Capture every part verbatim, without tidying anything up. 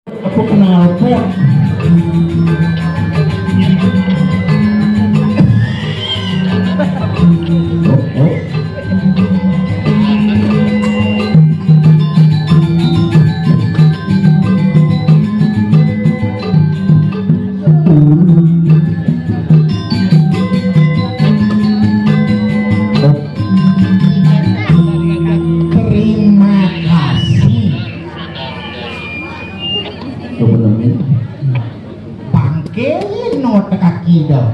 Apa kenal pot? Oh, oh. Terima kasih. Coba nemen. Pangkelin otak kaki dah.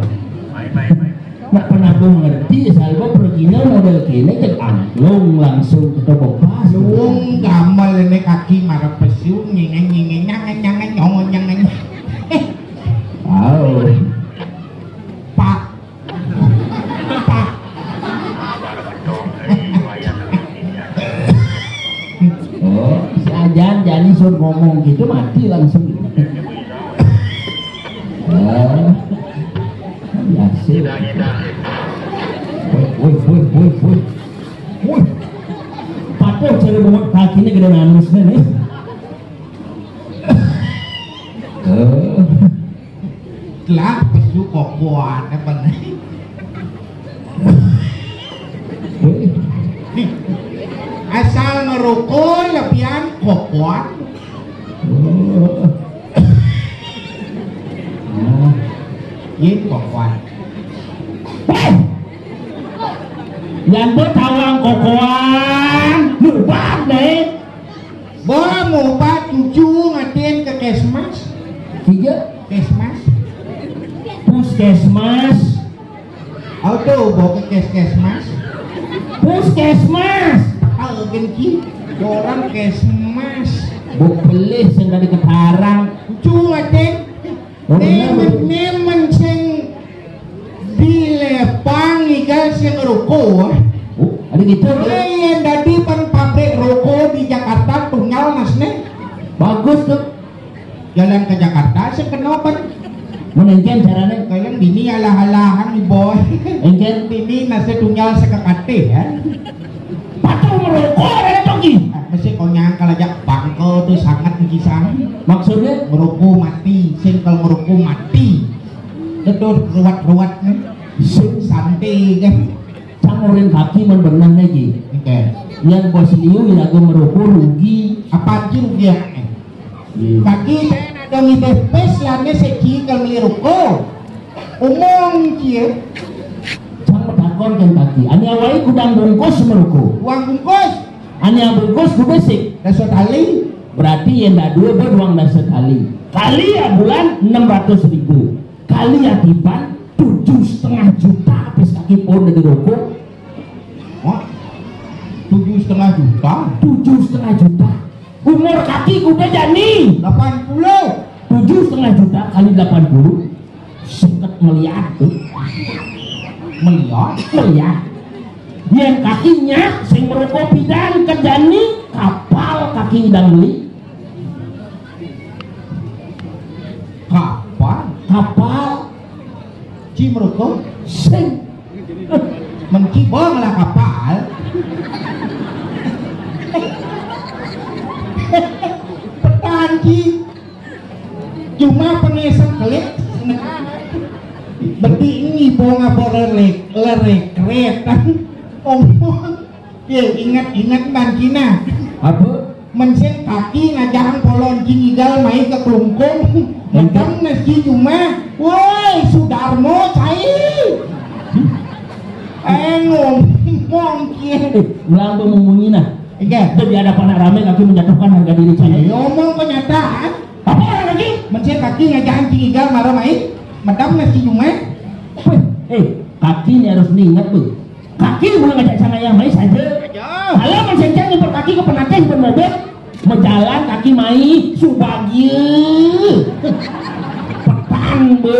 Nak pernah aku ngerti, salba perginya model kene, cek angklung langsung ke toko pas. Luwung gamal ini kaki marah pesu, nyengen, nyengen, nyangen, nyangen, nyongon, nyangen. Eh, wow. Pak. Pak. Oh, si Ajan Jani suruh ngomong gitu, mati langsung. Oh, biasa. Woi, woi, woi, woi, woi. Woi. Patuh cari bungut kakinya gede nangisnya nih. Oh. Lah, pesu kokoan apa nih? Asal ngerokok lebihan kokoan. Oh. Nah. Yin kokoan. Hei! Yang bertawang kokoan, lubang deh. Bawa mau obat cucu ngadén ke kesmas. Tiga? Kesmas. Puskesmas. Auto bawa ke keskesmas. Puskesmas. Tahu genki. Orang kesmas. Buk pelih sing tadi ketarang. Cucu ngadén. Oh, bener. Nemen, nemen sing dilepang igal sing ruko. Oh, ada gitu. Mulai yang dadi pan pabrik rokok di Jakarta tunggal nasne. Bagus tuh. Jalan ke Jakarta sing kena pan. Mun encen carane? Kalian bini alah-alahan di bawah. Encen? Bini nasi tunggal sekekate ya. Patuh merokok ada togi. Ah, mesti kau nyangkal aja bangke tuh sangat di sana. Maksudnya? Merokok mati, sing kalau merokok mati. Gedor ruwat-ruwat nih. Sing santai kan. Cang urin kaki men bener nih, Ji. Oke. Yang bos liu lagu merokok rugi. Apa aja rugi ya? Iya. Kaki saya ada ngideh pes lane seki kalau beli rokok. Omong cie. Cang takon kan kaki. Ani awai kudang bungkus merokok. Uang bungkus. Ani bungkus ku besik. Dasa tali. Berarti yang dah dua ber uang dasa tali. Kali ya bulan enam ratus ribu. Kali ya tiban tujuh setengah juta habis kaki pun dari rokok. Wah, tujuh setengah juta. Tujuh setengah juta. Umur kaki kuda jani delapan puluh. Tujuh setengah juta kali delapan puluh, seket miliar tuh. Miliar? Miliar. Yang kakinya sing merokok bidang ke jani kapal kaki idang beli. Kapal? Kapal. Ci merokok? Sing. Mencibong lah kapal. Petanji. Cuma pengesek klik. Beti ini bonga borelek lerek kereta. Omong. Ye, ingat-ingat ban Cina. Apa? Mensing kaki ngajahang polon cing igal mai ke kelungkung. Medem nasi cuma. Woi, Sudarmo cai. Eh, ngomong kie. Eh, ulang tuh ngomongin nah. Iya. Itu di hadapan anak rame kaki menjatuhkan harga diri cai. Ayo, ngomong kenyataan. Apa orang lagi? Mensing kaki ngajahang cing igal mara mai. Medem nasi cuma. Eh, kaki ini harus diingat tuh. Kaki mulai ngajak sana yang mai saja. Kalau menceng nyempet kaki ke penateh bermobet, mejalan kaki mai Subagio. Petang be.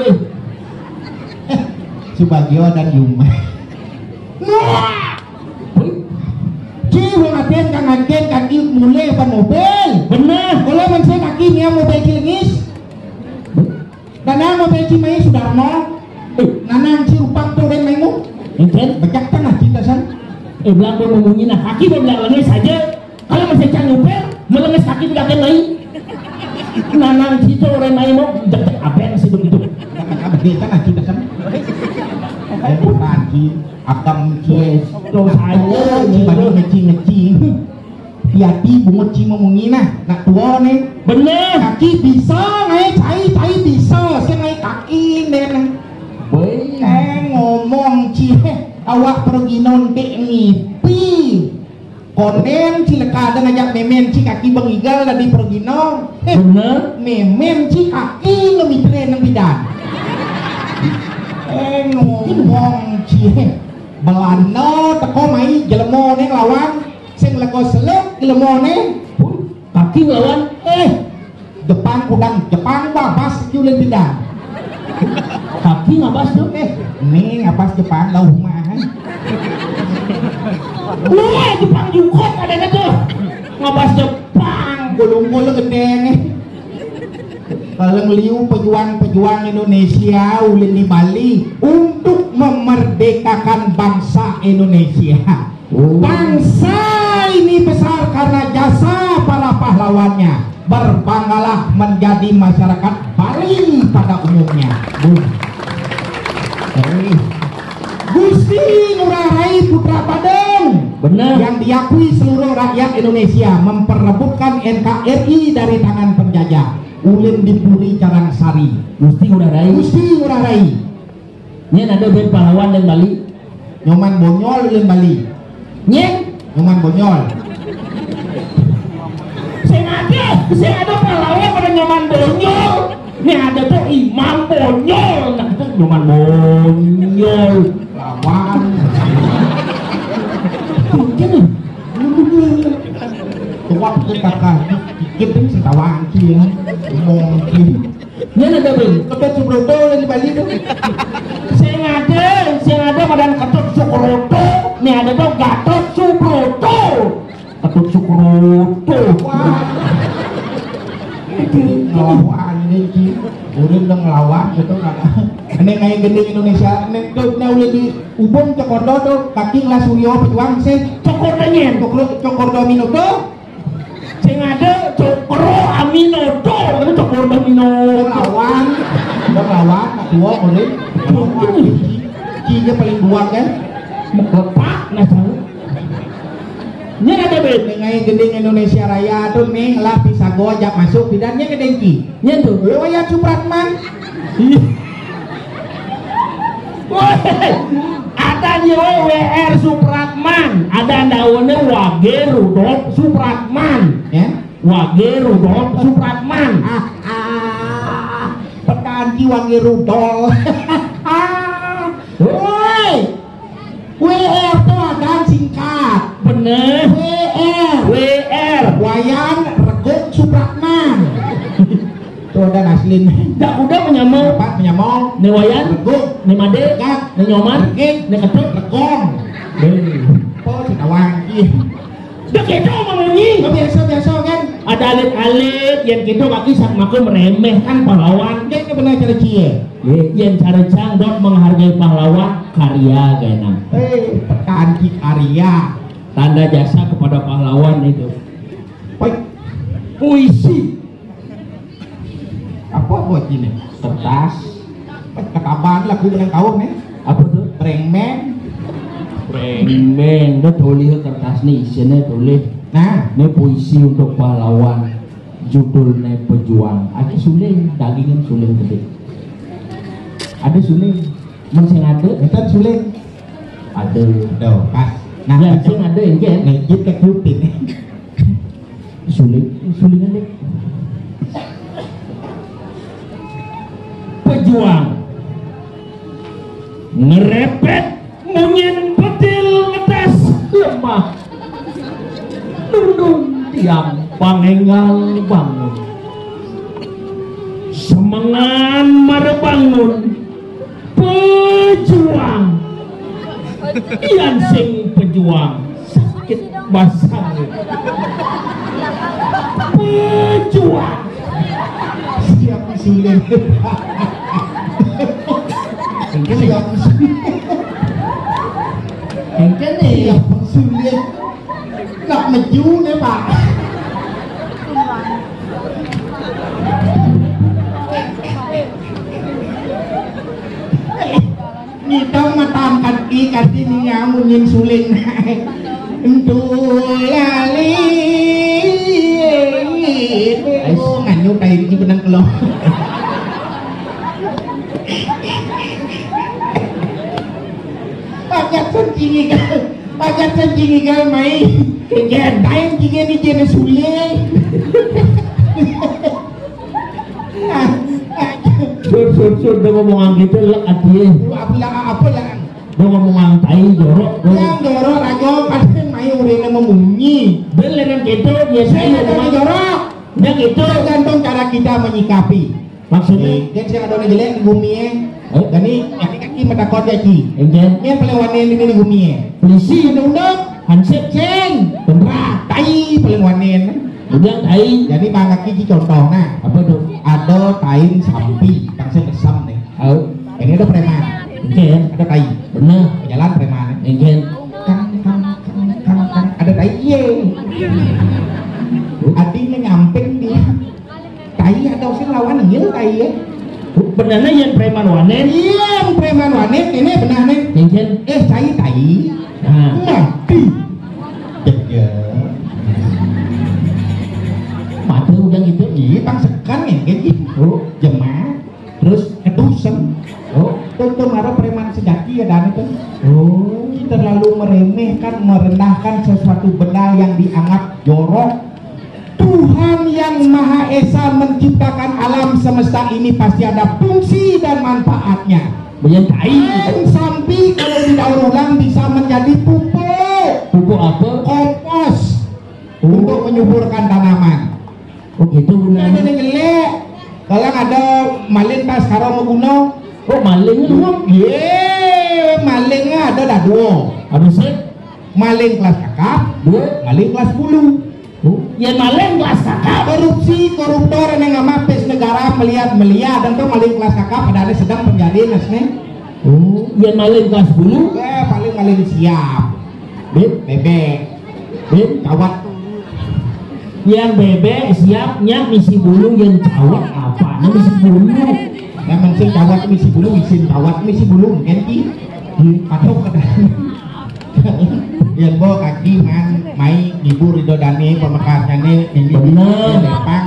Subagio dan Yuma. Wah. Ci, wong aden kan aden kaki mulai apa mobil? Benar. Kalau menceng kaki nia mobil cilengis. Nana mobil ci mai Sudarmo. Eh, nana ci rupak tuh dan maimu. Kén? Becak tengah cinta san. Eh, belang pun memunyi nah. Kaki belang lenges aja. Kalau masih can nyumpir, melenges kaki tidak kén naik. Nanang cito orang naik mau jek abeng sih begitu. Becak tengah cinta san. Eh, bukan, Ci. Akam, Ci. Tuh, saya, Ci, baru ngeci-ngeci. Hati-hati bungut Ci memunyi nah, nak tua nih. Bener. Kaki bisa, ngai cai, cai bisa, saya ngai kaki nih. Boy. Eh, ngomong Ci, eh, awak pergi nontek ngipi. Konden Ci leka ada ngajak memen Ci kaki bengigal tadi pergi no. Eh, bener. Memen Ci kaki ngemitre nang bidan. Eh, ngomong Ci, eh, Belanda teko mai jelema nih lawan. Sing lego seluk gelemone. Huh, kaki ngelawan. Eh, Jepang kudang, Jepang babas Ci ulin bidan. Kaki ngabas tuh. Eh, nih ngabas Jepang lau mah. Wah, Jepang jukot ada tuh. Ngabas Jepang, gulung-gulung gede nih. Kalau ngeliu pejuang-pejuang Indonesia ulin di Bali untuk memerdekakan bangsa Indonesia. Bangsa ini besar karena jasa para pahlawannya. Berbanggalah menjadi masyarakat Bali pada umumnya. Eh. Gusti Ngurah Rai Putra Padang. Benar. Yang diakui seluruh rakyat Indonesia memperebutkan N K R I dari tangan penjajah. Ulin di Puri Carangsari. Gusti Ngurah Rai. Gusti Ngurah Rai. Nyén ada band pahlawan yang Bali. Nyoman Bonyol yang Bali. Nyén? Nyoman Bonyol. Sing ada, sing ada pahlawan pada Nyoman Bonyol. Nih ada tuh Imam Bonyol. Nah, kita Nyoman Bonyol. Lawan. Mungkin. Tuak ke kakak. Kita sih tawang sih ya. Mungkin. Nyén ada, Bén? Ketut Subroto yang di Bali tuh. Sing ada, sing ada madan Ketut Sukroto. Nih ada tuh Gatot Subroto. Ketut Sukroto. Wah. Ngelawan ini, Ci. Udah udah ngelawan gitu kan. Ini kayak gending Indonesia. Ini tuh, ini udah di Ubung Cokordo tuh. Kaki ngelas Suryo pejuang sih. Cokordo nyén. Cokordo, Cokordo Aminoto. Sing ada Cokro Aminoto, ada Cokro Aminoto. Lawan, udah lawan, nak dua, boleh. Lawan. Ci, Ci paling dua kan? Lepak, nah, tahu. Nyén ada, Bén? Dengan gending Indonesia Raya tuh nih, lah pisago ajak masuk, bidannya gedeng Ci. Nyén tuh? Wayan Supratman. Woi, ada nyewa W R Supratman, ada daunnya Wage Rudolf Supratman. Ya? Wage Rudolf Supratman. Ah, ah, petani Wage Rudolf. Ah, woi, W R tuh ada singkat. Bener. W R. W R. Wayan Reguk Supratman. Tuh ada Naslin. Dak udah menyamong. Apa menyamong? Né Wayan. Reguk. Né Madé. Regak. Né Nyoman. Regik. Né Ketut. Regong. Beuh. Oh, si tawang. Ih. Dak gitu memunyi. Oh, biasa, biasa kan? Ada alit-alit, yang gitu kaki sak maklum remeh kan pahlawan. Kayak benar cara cie. Yé, yang cara cang dot menghargai pahlawan karya genang. Eh, petan ki karya. Tanda jasa kepada pahlawan itu. Baik. Puisi. Apa buat ini? Kertas. Ketaban lagu menang tahun nih. Apa tuh? Brengmeng. Brengmeng. Dah tulis kertas nih, isinya tulis. Nah, ini puisi untuk pahlawan. Judulnya Pejuang. Ada suling, dagingan suling gede. Ada suling. Mun sing ada? Enten suling. Ada. Ada, pas. Nah, yang sing ada yang kan? Nah, kita kutin. Suling, suling ada. Pejuang. Ngerepet munyin petil ngetes lemah. Nundung tiang pangénggal bangun. Semengan mara bangun. Pejuang. Yan sing pejuang. Sakit basang. Pejuang. Siap suling. Siap suling. Sulit. Nak meju ne, Pak. Nidang matan kaki kaki ni nyamun nyin suling. Entu lali. Ais. Oh, nganyu kain ki benang kelong. Pagat sen kini. Pagat sen kini gal mai. Kegiatan kain kini ni jenis suling. Sur, sur, sur, udah ngomongan gitu lek atie. Apa lah, apa lah? Udah ngomongan tai jorok. Yang jorok aja pasti mai urine memunyi. Beneran gitu biasa. Saya ada jorok. Yang itu tergantung cara kita menyikapi. Maksudnya? Kan sing ada jelek di bumi ya. Oh. Jadi kaki kaki metakon ya ki. Enggak. Ini paling wanen ini di bumi ya. Polisi. Undang-undang. Hansip. Ceng. Beneran. Tai paling wanen. Udah tai. Jadi bang kaki ki contoh nah. Apa tuh? Ada tain sampi, tang saya kesam nih. Tahu. Ini ada preman. Enggak. Ada tai. Benar. Jalan preman. Enggak. Kang, kang, kang, kang, kang. Ada tai, iya. Adi nyamping di tai atau sing lawan ngil tai ya. Benarnya yang preman wanen. Iya, yang preman wanen ini benarnya. Enggak. Eh, cai tai. Nah. Mati. Dek ya. Mati udah gitu. Iya, bang sekan ya, kayak gitu. Jemaah. Terus kedusen. Oh, itu marah preman sejati ya dan itu. Oh. Kita terlalu meremehkan, merendahkan sesuatu benda yang dianggap jorok. Tuhan yang Maha Esa menciptakan alam semesta ini pasti ada fungsi dan manfaatnya. Banyak tai. Kain sampi kalau didaur ulang bisa menjadi pupuk. Pupuk apa? Kompos. Oh. Untuk menyuburkan tanaman. Oh gitu. Ada yang jelek. Kalau ada maling tas karo mau guna. Oh, maling lu. Ye, malingnya ada dah dua. Apa sih? Maling kelas kakap, dua, maling kelas sepuluh. Oh, ya maling kelas kakap. Korupsi, koruptor yang ngamapis negara melihat-melihat dan tuh maling kelas kakap ada ada sedang penjadi nasne. Oh, ya maling kelas sepuluh. Eh, paling maling siap. Beb, bebek. Beb, kawat. Yang bebek siapnya misi bulu, yang cawat apa? Nah, misi bulu. Yang penting cawat misi bulu, isin cawat misi bulu, kan ki? Atau kata yang bawa kaki man mai ngibur Ridho Dani pamekasane ini. Bener. Jepang.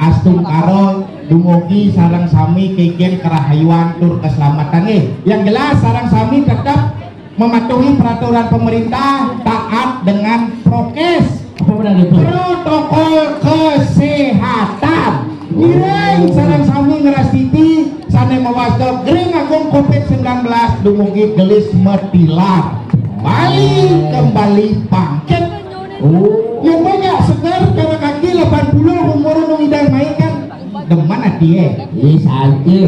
Astungkara dumugi sareng sami kengken kerahayuan tur keselamatan. Yang jelas sareng sami tetap mematuhi peraturan pemerintah, taat dengan prokes. Apa benar itu? Protokol kesehatan. Ngiring sareng sami ngrastiti sane mawasta gering agung covid sembilan belas dumugi gelis metilar. Bali kembali bangkit. Oh. Yang banyak segar karena kaki delapan puluh umur nung idang main kan. Demen ati ya. Ih, santai.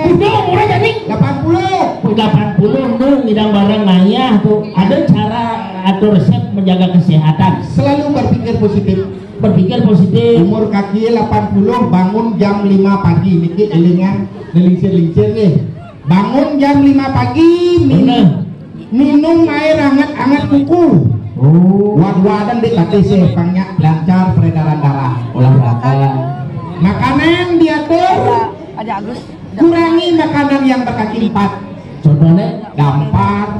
Udah umurnya jadi delapan puluh. Delapan puluh nu ngidang bareng ngayah tuh. Ada cara atau resep menjaga kesehatan? Selalu berpikir positif. Berpikir positif. Umur kaki delapan puluh, bangun jam lima pagi niki elingan, nelincir-lincir nih. Bangun jam lima pagi, minum, bener, minum air hangat-hangat kuku. Oh. Wad-wadan dek latih sih, pangnya lancar peredaran darah. Olahraga. Makanan diatur. Ada, ada Agus. Kurangi makanan yang berkaki empat. Contohnya? Dampar,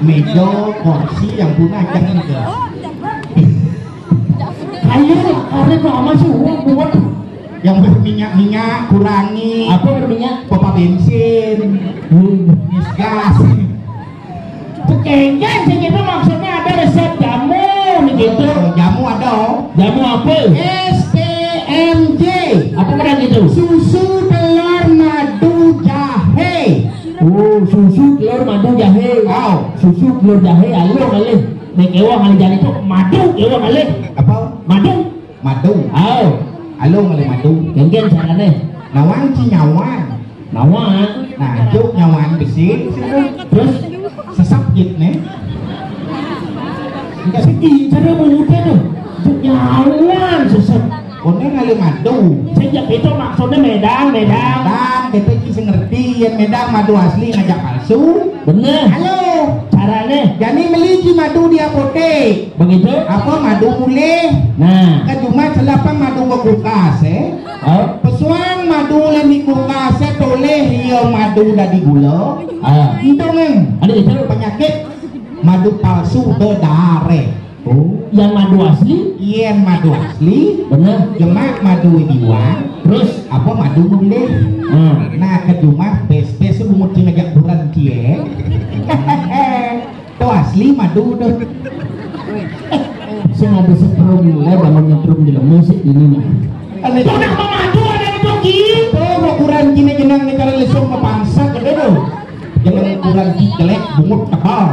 meja, kursi yang punah jangan juga. Ayo, karena kok sama sih uang buat. Yang berminyak-minyak kurangi. Apa berminyak? Pompa bensin. Hmm. Gas. Kengken sih kita maksudnya ada resep jamu nih gitu. Oh, jamu ada, oh. Jamu apa? S T M J. Apa benar gitu? Susu, telur, madu, jahe. Oh, susu, telur, madu, jahe. Oh. Susu, telur, jahe, ayo kali. Nek kewa kali jadi tuh madu kewa kali. Apa? Madu. Madu. Ayo. Halo, ngalih madu. Kengken carane. Nawang cinyawan. Nawang. Nah, juk nyawan besi. Terus? Sesap jit nih. Enggak segi, cara muda tuh. Juk nyawan sesap. Kone ngalih madu. Sejak itu maksudnya medang, medang. Medang, kita bisa ngerti ya medang madu asli ngajak palsu. Bener. Halo. Cara Jani meli ji madu di apotek. Begitu? Apa madu mulih? Nah. Kan cuma selapan madu ke kulkas, eh. Oh. Pesuang madu lem di kulkas, eh, toleh ia madu dadi gula. Ah. Itu, Neng. Ada itu? Penyakit madu palsu bedarah. Oh, yang madu asli? Yen madu asli, bener. Jemak madu diwang. Terus? Apa madu mulih? Hmm. Nah, ke rumah pes-pes bungut cing ajak buran cie. Tuh asli madu tuh. Sing ada setrum lah, bangun nyetrum di lemu sih ini mah. Tuh nak madu ada itu ki. Tuh mau kuran cine jenang nih kalau lesung ke pangsa gede tuh. Jangan kuran jelek bungut tebal.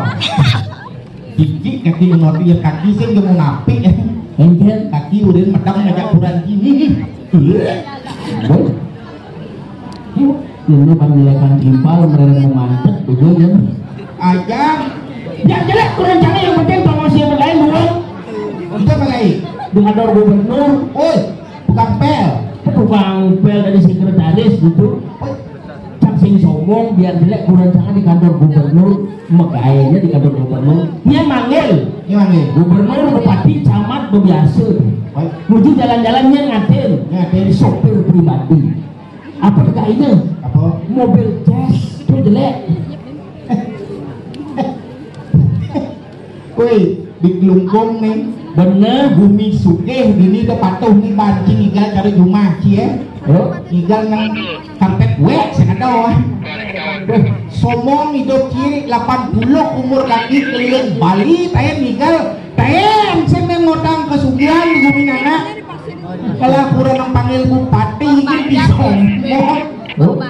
Jijik kaki ngopi ya kaki sing jemu napi. Enten. Kaki urin medang ngajak kuran gini. Ini panggilan timpal mereka mau mantep dulu ya. Aja. Yang jelek kurang jangan yang penting promosi yang lain dulu. Kita mulai. Di kantor gubernur. Oi, tukang pel. Tukang pel dari sekretaris gitu. Oi. Cang sing sombong, biar jelek kurang jangan di kantor gubernur, megaenya di kantor gubernur. Dia manggil. Dia manggil. Gubernur, bupati, camat, bebiasa. Baik. Nuju jalan-jalan dia ngatin. Ngatin. Sopir pribadi. Apa tegak ini? Apa? Mobil jazz, tuh jelek. Woi, di Klungkung nih. Bener. Bumi sugih, bini udah patuh nih banci ngigal cari jumah cie. Oh. Ngigal nang karpet wek sing ada. Wah. Sombong hidup cie delapan puluh umur kaki keliling Bali, taen ngigal, taen sing nang ngutang kesugihan di bumi nana. Kalau kurang nang panggil bupati ini bisa.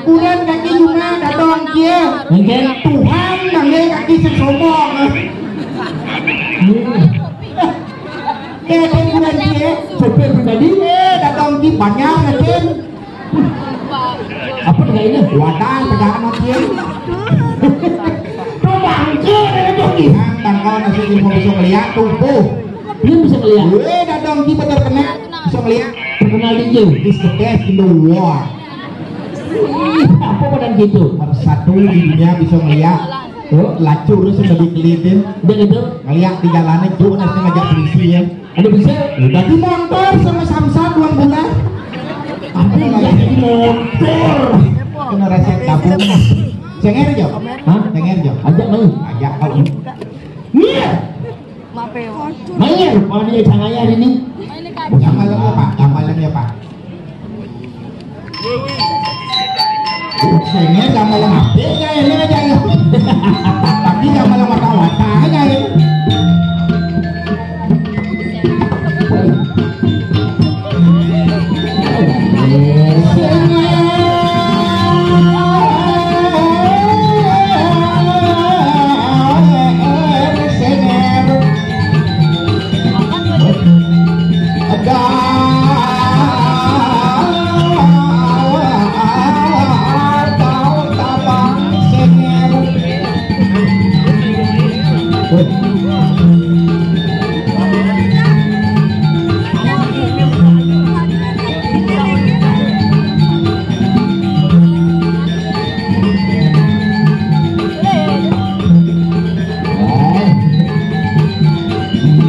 Kurang kaki juga datang cie. Mungkin. Tuhan panggil kaki sing sombong. Cie, cie, kurang cie. Sopir pribadi. Eh, datang cie banyak cie. Apa tegak ini? Wadah tegak amat cie. Tuh bangke dari tuh nih. Nang tangkal nasi ilmu bisa ngeliat tuh. Tuh. Dia bisa ngeliat. Eh, datang cie betul kena. Bisa ngeliat. Terkenal di Jim. Is the best in the world. Ih, apa badan gitu? Nomor satu di dunia bisa ngeliat. Oh, lacur sudah dikelitin. Udah gitu. Ngeliat di jalannya tuh nasi ngajak polisi ya. Ada bisa? Udah di motor sama Samsat dua bulan. Apa yang ngajak di motor? Kena resep gabung. Cenger jo. Hah? Cenger jo. Ajak mau. Ajak kau. Iya. Mayar, kalau dia cangayar ini. Jam malam ya, Pak. Jam malam ya, Pak. Kayaknya jam malam apa ya, ini aja ya. Tapi jam malam mata-mata aja ya.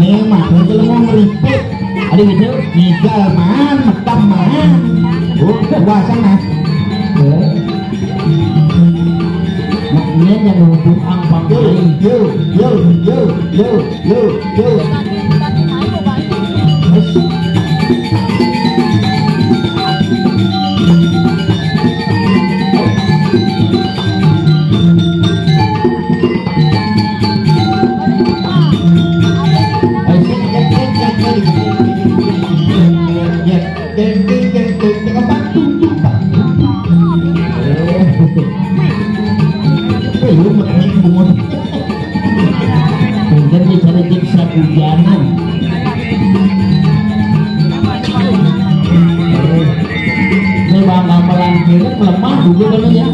Ini mah, itu lu mau meripik. Ada gitu? Ngigal man, metam man. Oh, puasa nah. Makanya yang mau buang pangkai. Yo, yo, yo, yo, yo, yo, yo. Mungkin bisa rezeki sabujanan. Ini bang gamelan kiri melemah dulu kan ya.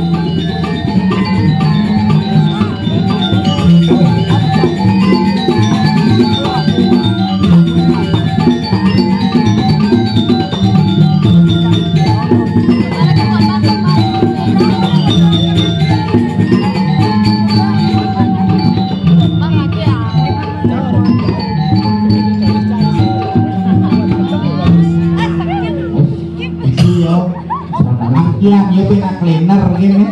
Kena cleaner gini.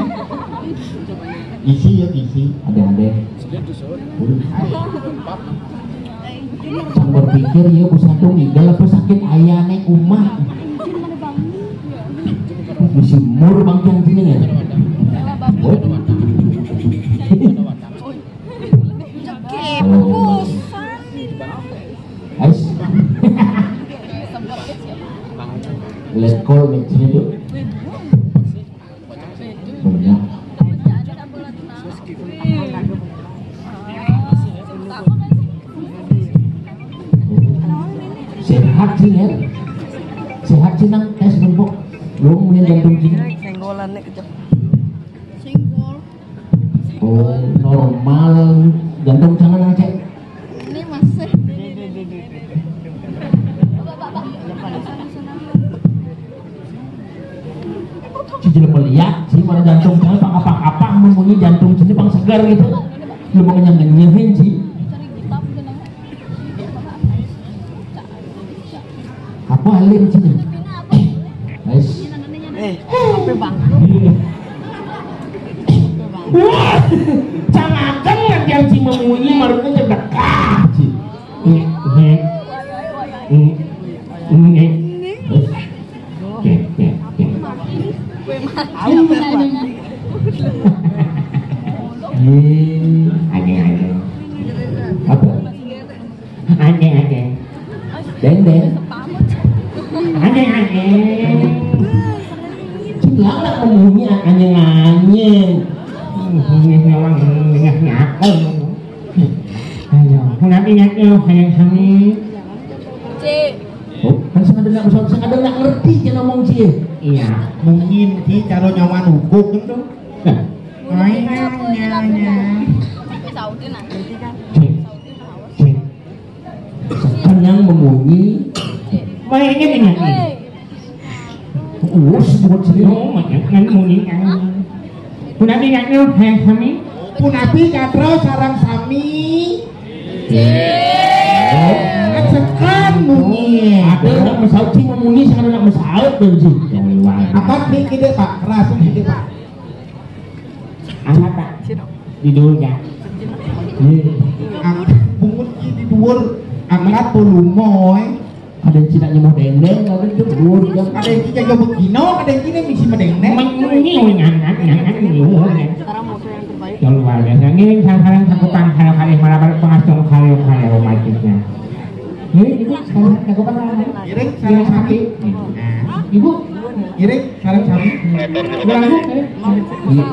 Isi ya, isi. Ada-ada. Sang berpikir ya, bisa tuh ngigal apa sakit ayah nih, umah. Bisa mur bangkian sini ya. Guys. Let's call next video. Banyak. Sehat sih ya. Sehat sih nang tes bengkok. Lu punya jantung sih. Senggolan nih kejep. Senggol. Oh, normal. Jantung jangan nang cek. Ini masih. Cicil melihat sih, mana jantung jangan apa-apa, membunyi jantung sini bang segar gitu. Lu mau ngenyang-ngenyahin sih. Apa alim sini? Guys. Eh, apa bang? Wah, cangakan lagi yang si memunyi marutnya cedekah sih. Nih, nih. Nih. Nih. Oke, oke, oke. Aneh, aneh. Apa? Aneh, aneh. Deng, deng. Aneh, aneh. Cuma nak ngomongnya aneh, aneh. Ini orang dengar nyakal. Ayo, kenapa nyakal, sayang kami? Cik. Oh, kan sengaja nggak bisa, sengaja nggak ngerti dia ngomong sih. Iya, mungkin di cara nyawa nukuk gitu. Nah. Ayo, ayo, ayo. Tapi sautin aja. Cik. Cik. Sekarang memunyi. Mainnya dengan ini. Us buat sini. Oh, makanya kan munyi kan. Punapi kan, hai kami. Punapi katro sarang sami. Kan sekan munyi. Ada anak mesaut sih memunyi, sekarang anak mesaut dari sih. Apa nih kita pak? Keras kita pak. Anak tak? Di dulu ya. Iya. Ak-, bungut ki di dhuwur, angkat volume. Ada yang tidak nyemuh dendeng, ada yang jebur, ya. Ada yang tidak jebur kino, ada yang tidak misi medendeng. Meng-, ini, oh, ngangat, ngangat, ini, oh, ya. Sekarang mau yang terbaik. Ya, luar biasa. Ngiring sasaran cakupan, halo, kali, malah balik pengasung, halo, halo, romantisnya. Ngiring, ibu, sekarang cakupan, halo, halo. Ngiring, sekarang sakit. Nah. Ibu, ngiring, sekarang sakit. Ulang, Bu, ngiring. Iya.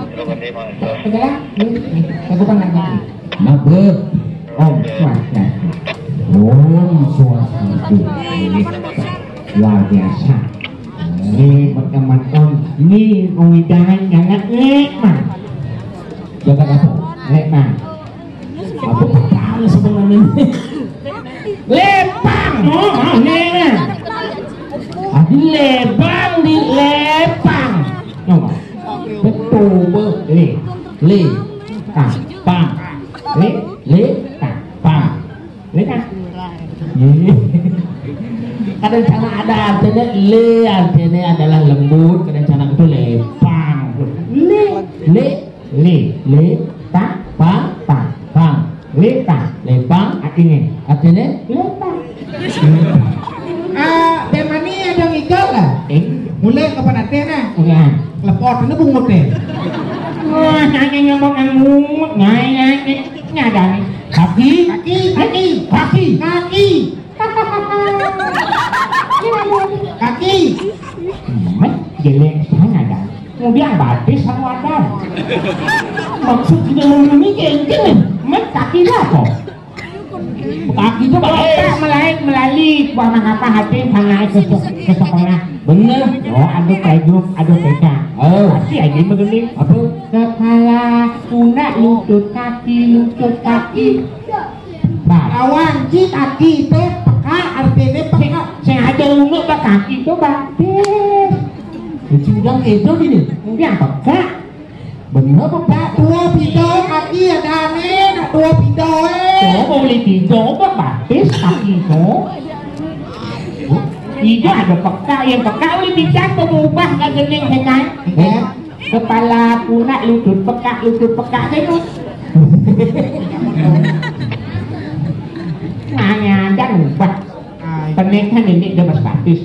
Sekarang, ngiring, ngiring. Cakupan, halo, halo. Nah, Bu. Om Swastiastu. Om Swastiastu. Luar biasa. Ini pertemuan Om. Ini wewidangan nyangat lekmang. Jaga apa? Lekmang. Apa pertama sebenarnya? Lepang. Oh, mau lekmang. Adi lebang di lepang. Coba. Betul, Bu. Le. Le. Ka. Pang. Le. Le. Ka. Pang. Leka. Iya. Kadang sana ada artinya le, artinya adalah lembut, kadang sana itu lepang. Le, le, le, le, pa, pa, pa, pang. Leka, lepang, artinya, artinya lepang. Ah, temani ada ngigal lah. Eh, mulai kapan artinya? Iya. Lepot ini bungut deh. Wah, nanya nyomong yang bungut, nanya, nanya, nanya, kaki, kaki, kaki, kaki, kaki. Kaki. Met, jelek sana dah. Kemudian batis sama ada. Maksud tidak memiliki engkel nih. Met, kaki lah kok. Kaki itu kalau tak melai, melali, buah mengapa hati sana ke, ke sekolah. Bener. Oh, ada pelajuk, ada T K. Oh. Pasti aja begini. Apa? Kepala, pundak, lutut, kaki, lutut, kaki. Bah. Lawan ci kaki teh peka, artinya peka. Sing ada unduk ke kaki tuh, Bang. Lucu dong itu gini. Kemudian peka. Bener apa, Pak? Dua pito kaki ada aneh, nak dua pito, eh. Coba beli pito, coba batis kaki itu. Iya, ada peka, yang peka boleh bisa pengubah ka jeneng hengan. Iya. Kepala pundak, lutut peka, lutut peka terus. Hanya ada ubah. Ai. Pernikahan ini dia berstatus.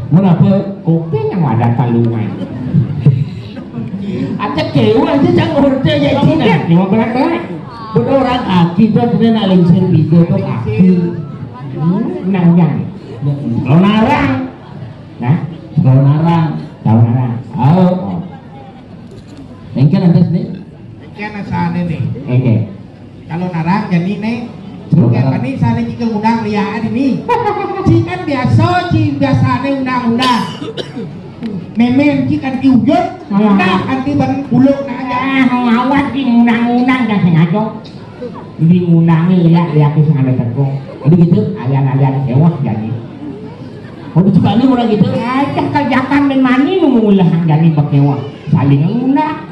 Kenapa? Kuping yang ada talungan. Ada kewa aja cang order ya Cina. Kemudian, lima belas belas. Betul orang kaki tuh, dia nak lingsir tiga tuh kaki. Hmm, nang yang. Lo narang. Nah, lo narang. Tahu narang. Oh. Engke nanti sini. Engke nasane nih. Engke. Kalau narang jadi nih. Kalau narang. Engke apa nih, sane kita undang lihat ini. Ci kan biasa, ci biasane undang-undang. Memen ci kan diujut, nah, kan tiban buluk nah aja. Ah, ngawat di undang-undang dah sengaja. Di ngundangi lihat-lihat sing ada teko. Jadi gitu, alian-alian sewah jadi. Oh, dicukani orang gitu. Aja kerjakan main mani mau ulah jadi bekewa. Saling ngundang.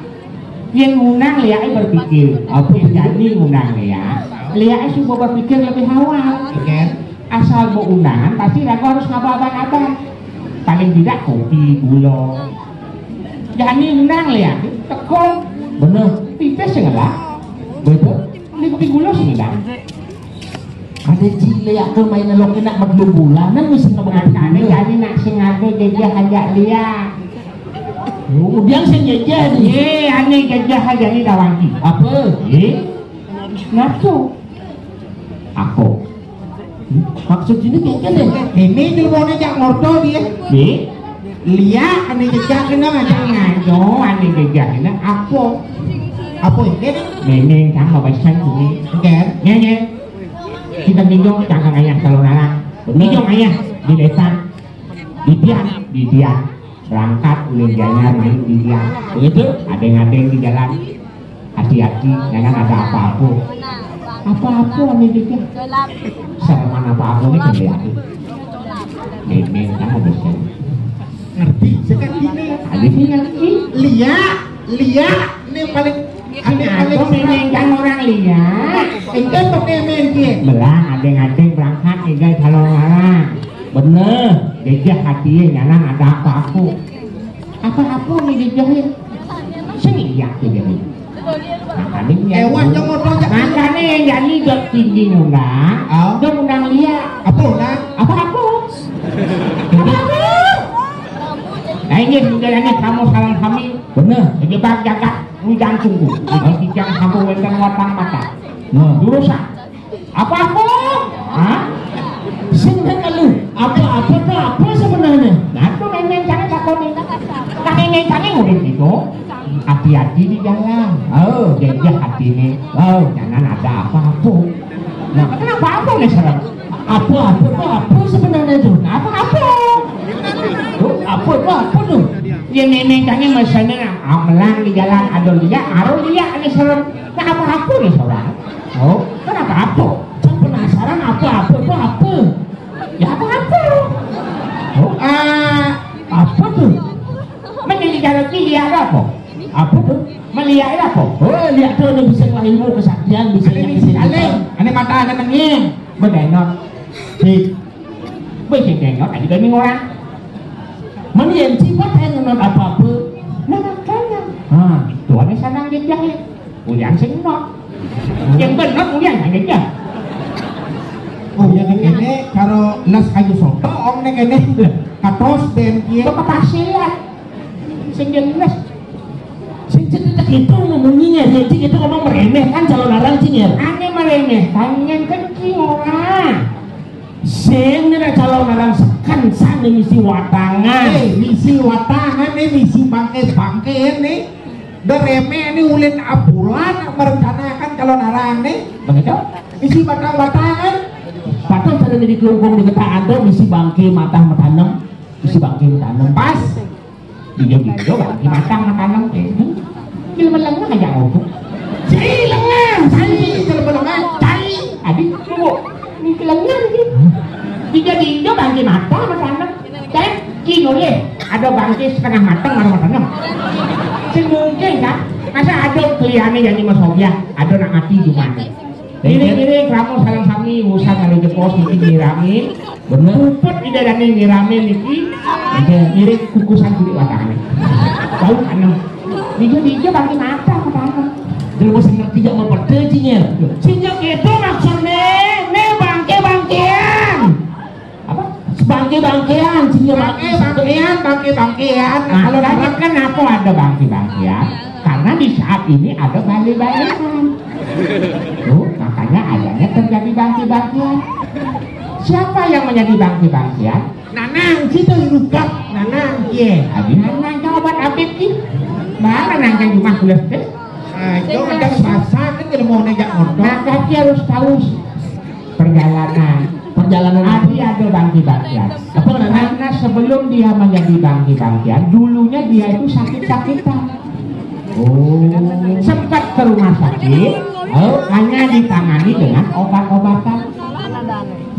Yang ngundang lihat berpikir. Apa yang jadi ngundang lihat? Lihat coba berpikir lebih awal. Oke. Asal mau undangan pasti aku harus ngapa-apa. Paling tidak kopi, gula. Jadi ngundang lihat. Teko. Bener. Pipis sing ngelak. Betul. Ini kopi gula sing ngundang. Ada cile aku main lo kena medlu bulanan mesti ngebekan. Makanya jadi nak sing ade jejeh aja lihat. Kemudian sing jejeh nih. Ye, ane jejeh aja nih dawangi. Apa? Ye. Nafsu. Aku. Maksud ini kayak gini. Ini jelmone jak ngorto dia. Ye. Lihat ane jejeh kena macam ngaco, ane jejeh kena apa? Apa ini? Nenek sama pesan sini. Oke. Nenek. Kita minjong cangkang ayah kalau narang. Bener. Minjong ayah di desa. Di tiang, di tiang. Berangkat ulin Gianyar main di tiang. Begitu? Adeng-adeng di jalan. Hati-hati, jangan ada apa-apa. Apa-apa nih dia? Sereman apa-apa nih kembali aku. Memang kamu betul. Ngerti? Sekarang gini. Ada sih ngerti. Lihat, lihat. Ini paling Sing ada paling aku menyenggang orang lihat. Engke pakai main dia. Belah, adeng-adeng berangkat, tinggal calon orang. Bener. Jejeh hati nyanang ada apa-apa. Apa-apa nih jejeh ya? Sing iya tuh jadi. Makanya yang Ewan yang mau tanya. Makanya yang jadi dok tinggi ngundang. Oh. Dok undang lihat. Apa undang? Apa-apa. Apa-apa. Nah ini sudah ini kamu salam kami. Bener. Jebak jagat. Ujang sungguh. Di tiang sampun wénten watang mata. Nah. Jurusan. Apa-apa? Hah? Sing nek lu, apa-apa tuh apa sebenarnya? Nah, tuh nenek sana takoni. Kan nenek sana ngurip itu. Hati-hati di jalan. Oh, jejeh hati nih. Oh, jangan ada apa-apa. Nah, kenapa apa nih serem? Apa-apa tuh apa sebenarnya tuh? Apa-apa? Tuh, apa tuh apa tuh? Ya nenek sana masanya amelan di jalan ada liak, aro liak nih serem. Nah, apa-apa nih seorang? Oh, kan apa-apa? Kan penasaran apa-apa itu apa? Ya apa-apa. Oh, ah, apa tuh? Mending di jalan ini ada apa? Apa tuh? Melihat ada apa? Oh, lihat tuh ada bisa ilmu kesaktian, bisa Ada yang misi bisa saling. Ada mata, ada tengin. Bedenok. Di Wis denok tadi kami orang. Meni yang sifat yang nonton apa-apa. Nah, makanya. Nah, tuannya sanang jejak ya. Ulian sing nok. Yang bener ulian yang jejak. Oh, ya nek kene karo les kayu soto om nek kene. Katos ben kiye. Kok kepasilan. Sing jelas. Sing cetek itu ngomongnya ya, itu ngomong meremehkan calon orang sih ya. Ane meremehkan yang kecil orang. Sing nek calon orang seken sang nih misi watangan. Eh, misi watangan nih, misi bangke-bangke nih. Dereme nih ulin abulan merencanakan calon orang nih. Begitu? Misi batang-batangan. Patut ada di kelungkung di kota ada misi bangke matah matanem. Misi bangke matanem. Pas. Iya, iya, bangke matang matanem. Eh, hmm. Di lengan aja ngomong. Cai lengan, cai, kalau lengan, cai. Adi, tunggu. Ini lengan sih. Tiga di Indo bangke matang matanem. Kan, kino ye, ada bangke setengah matang, ada matanem. Sing mungkin kan? Masa ada kliane yang lima sobyah, ada nak mati di mana? Ngiring-ngiring krama sareng sami, wusan ngalih jebos niki nyirami. Bener. Puput Ida Dané nyirami niki. Nggih. Ngiring kukusan kulit watangé. Bau kanem. Dija-dija bangké mata kapanem. Jelema sing ngerti jak mepete, Cinyir. Cinyir kéto maksudné, né bangké-bangkéan. Apa? Bangké-bangkéan, Cinyir. Bangké-bangkéan, bangké-bangkéan. Nah, kalau Arab kan apa ada bangké-bangkéan? Karena di saat ini ada balé-baléan. Tuh, makanya adanya terjadi bangké-bangkéan. Siapa yang menjadi bangké-bangkéan? Nanang, kita lupa. Nanang, iya. Adi nanang jawab abet ki. Mana nanang jumah kuliah téh? Nah, itu ada puasa kan, kalau mau ngajak motor. Nah, kaki harus tahu perjalanan. Perjalanan. Adi ada bangké-bangkéan. Apa namanya? Karena sebelum dia menjadi bangké-bangkéan, dulunya dia itu sakit-sakitan. Oh. Sempat ke rumah sakit, oh, hanya ditangani dengan obat-obatan.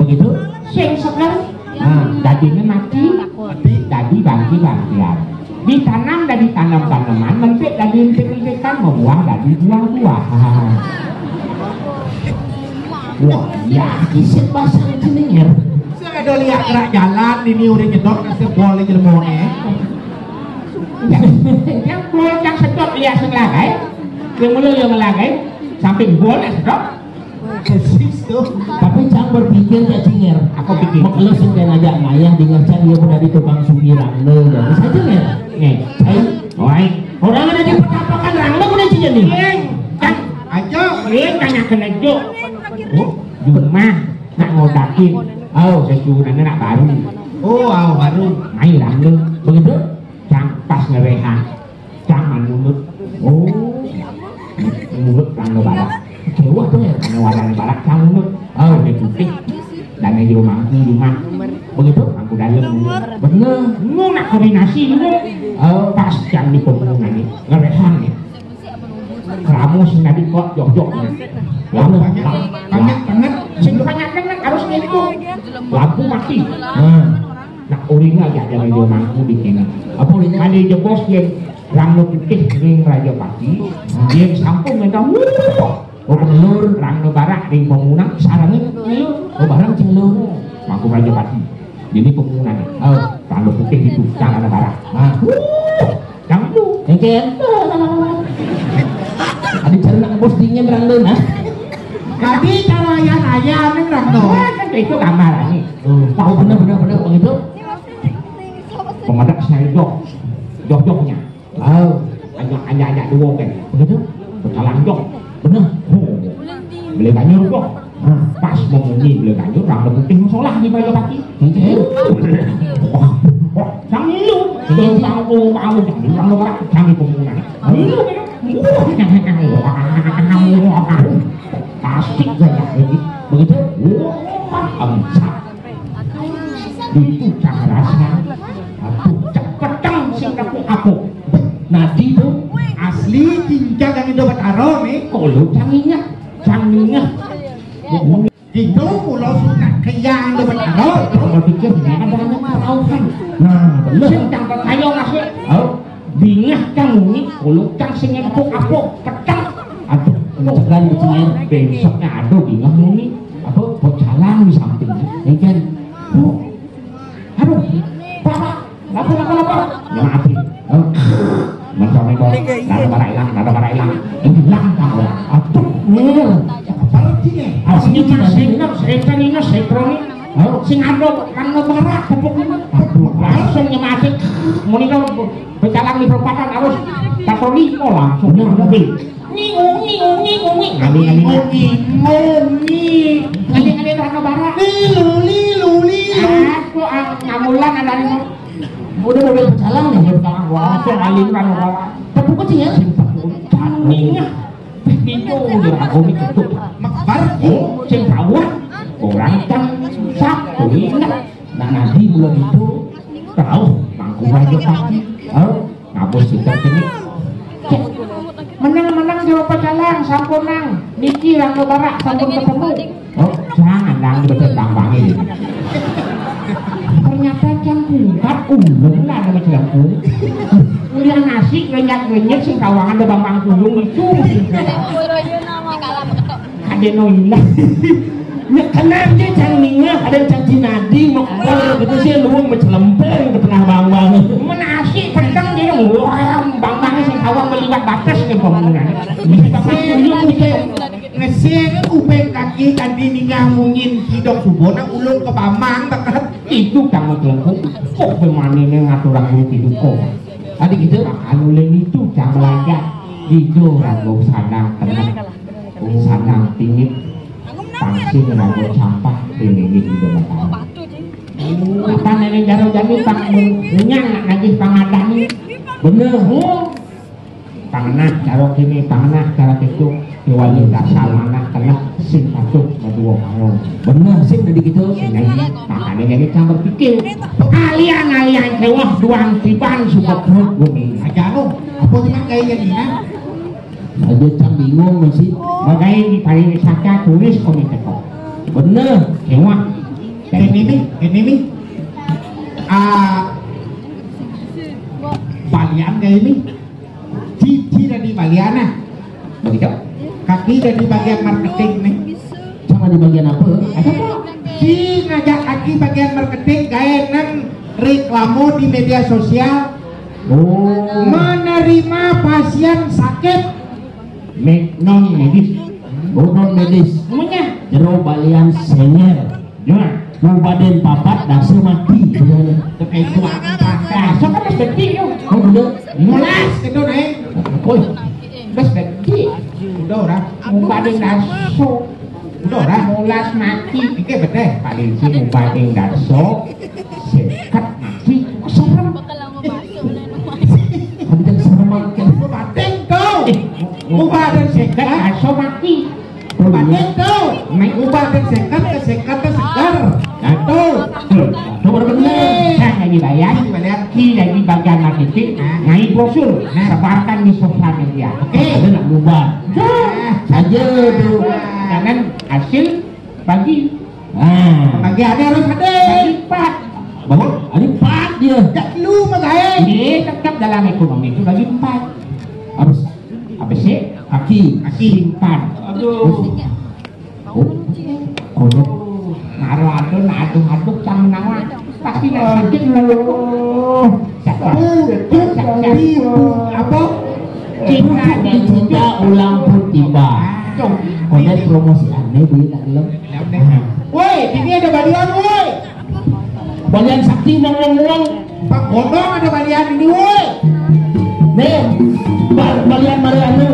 Begitu? Sing seger. Nah, dadiné mati, mati dadi bangké-bangkéan. Ditanam dadi tanem-taneman, mentik dadi entik-entikan, mabuah dadi buah-buahan. Wah, ya, isip basang Cinyir. Saya ada lihat gerak jalan ini udah nyedot nasib boleh jelmone. Yang bol yang sedot lihat sing lagai, yang mulu yang lagai, samping bol yang sedot. Persis tuh. Tapi cang berpikir, Cak Cinyir. Apa pikir? Mek lu sing kena ajak mayah, dengar cang dia pun dari tukang sugirang lu, ya. Bisa aja, Nyir. Nih, ayo, woi. Orang ada di petapakan rang lu udah sih nih. Cang, aja. Nih, tanya kena jo. Oh, di rumah nak ngodakin. Oh, sesuunannya nak baru. Oh, oh, baru. Main rang lu. Begitu? Cang pas ngereha. Cang manunut. Oh. Nunut rang barak. Kecewa tuh ya, karena warna barak cang nunut. Oh, dia putih. Dan yang jero mangku rumah. Begitu, mangku dalam nunut. Bener. Nu nak koordinasi nu. Oh, pas cang di pegunungan nih. Ngerehan nih. Keramu sing tadi kok jok-jok nih. Lama, banyak, banyak banget. Sing banyak banget harus ngitung. Lampu mati. Nah. Nak uring aja ada radio mangku di sini. Apa uringnya? Ada jebos yang rangno putih ring Raja Pati. Yang sampung minta wuh. Oh, penelur. Rangno barak ring pemunang sarangin ngelur. Oh, barang celur. Mangku Raja Pati. Jadi pemunang. Oh, rangno putih itu, rangno barak. Nah. Wuh. Kamu. Engken. Ada cara nak bos dingin rangno nah. Tadi cara ayah-ayah ning rangno. Wah, kan itu gambarannya. Oh, tahu bener, bener, bener begitu. Pemedak saya dok, dok doknya. Oh, hanya, hanya, hanya dua kan. Begitu. Pecalang dok. Bener. Oh. Beli banyu dok. Nah, pas mau munyi beli banyu, rang putih musola di baju kaki. Begitu. Wah, wah, sang ilu. Iya. Sang ilu, sang ilu, sang ilu, sang pemuda. Sang ilu, wah, wah, wah, wah. Pasti gaya ini. Begitu. Wah, emsak. Itu cah rasa. Aduh, cah peteng sing kapuk-kapuk. Nah, itu asli cincang yang Indo Betara nih. Kalau cang ingat, cang ingat. Gitu, kalau suka ke yang Indo Betara, kalau pikir dia ada anak perauhan. Nah, bener. Sing cang percaya masuk. Oh. Bingah kang muni, kuluk kang sing empuk-apuk, peteng. Aduh, encegan kucingnya. Besoknya aduh bingah muni. Apa? Pecalang di samping. Ini kan. Oh. Aduh, Bapak, lapa, lapa, lapa? Ya, maaf. Oh. Mencong itu, nada para hilang, nada para hilang. Hilang kamu. Aduh, Mir. Apa sih ini? Asli, Mas, ini, Mas, ini, Mas, ini, Mas. Oh. Sing ada, kan, barak, tepuk ini. Aduh, langsung nyematik. Muni dong. Pecalang di perempatan harus patroli, oh, langsung mobil. Ngingu, ngingu, ngingu, ngingu. Ngali, ngali, ngali. Ngali, ngali, raka bara. Lilu, lilu, lilu. Aku, ah, ngamulan ada nih. Udah mobil pecalang nih. Mobil pecalang, wah, langsung ngali, raka bara. Tepuk kecil ya? Sing tepuk. Canggihnya. Itu udah aku nih ketuk. Bar, oh, sing tawon. Orang kan satu, ingat. Nah, nanti bulan itu, tahu, mangku aja pasti. Oh, ngapus kita sini. Cek. Menang-menang jero pecalang, sampunang. Niki rangga barak, sampun ketemu. Oh, jangan, jangan betul tambangi. Ternyata cang pungkat ulung lah nama cangkung. Kuliah nasi, renyat-renyet, sing kawangan, ada bambang kulung itu. Kan Deno ilang. Nya kenang je cang ningeh, ada cang cinadi, mekor gitu sih, luung mecelempeng ke tengah bang-bang. Menasi tentang dia, wah, bang-bang sing kawa meliwat batas nih bangunan. Bisa bapak tuyul nih. Ngesing kuping kaki tadi ningeh munyin kidok subuh, nak ulung ke bamang teket. Itu cang mecelempeng, kok bemane nih ngaturang guru hidup kok. Tadi gitu, anu lain itu cang lagak. Itu ranggo sanang tengah. Sanang tingit, pang sing nganggo campah, ringingit di demetan. Apa nenek jaro jani pang mun renyang nak nagih pangadani? Bener. Oh. Pangenah cara kini, pangenah cara kitu, piwali dasar manah keneh sing patuh madua pangon. Bener sih tadi gitu. Sing lagi, makanya jadi cang berpikir. Alian-alian kewah duang tiban suka perut bumi. Aja lo, apa cuma kayaknya Nina? Aja cang bingung masih. Bagai di pariwisata turis komite kok. Bener, kewah. Ini nih, ini nih. Ah, balian kayak ini. Cici dari balian ah. Begitu. Kaki dari bagian marketing nih. Sama di bagian apa? Ada apa? Si ngajak kaki bagian marketing gaya nang reklamo di media sosial. Oh. Menerima pasien sakit. Me-, non medis. Oh, non medis. Namanya? Jero balian senger. Ya. Kabupaten papat dasa mati. Itu kayak itu apa? Dasa kan masih gede yo. Oh, bener. Mulas itu naik. Oi. Bes gede. Udah orang. Kabupaten dasa. Udah orang. Mulas mati. Iki betul. Paling sih kabupaten dasa. Seket mati. Serem. Ada yang serem mati. Kabupaten kau. Eh, kabupaten seket dasa mati. Paling tuh, naik ubah dan sekat ke sekat ke segar. Nah, tuh. Tuh, tuh, bener. Nah, lagi bayar. Lagi bayar. Ki lagi bagian marketing. Nah. Naik brosur. Nah. Sebarkan di sosial media. Oke. Ada nak ubah. Tuh. Nah. Aja tuh. Jangan hasil bagi. Nah. Bagiannya harus ada. Bagi empat. Baru ada empat dia. Jak lu, Mas Ae. Ini tetap dalam ekonomi itu bagi empat. Harus Apa sih? Kaki. Kaki. Simpan. Aduh. Oh. Kodok. Naro aduh, aduh, aduh, cang menawa. Pasti nak sakit. Aduh. Siapa? Bu, bu, siapa? Bu, apa? Cinta dan cinta ulang pun tiba. Tuh. Kodok promosi aneh, duit tak gelem. Woi, ini ada balian, woi. Balian sakti, uang, uang, uang. Pak Gondong ada balian ini, woi. Nih, ba-, balian Mariana.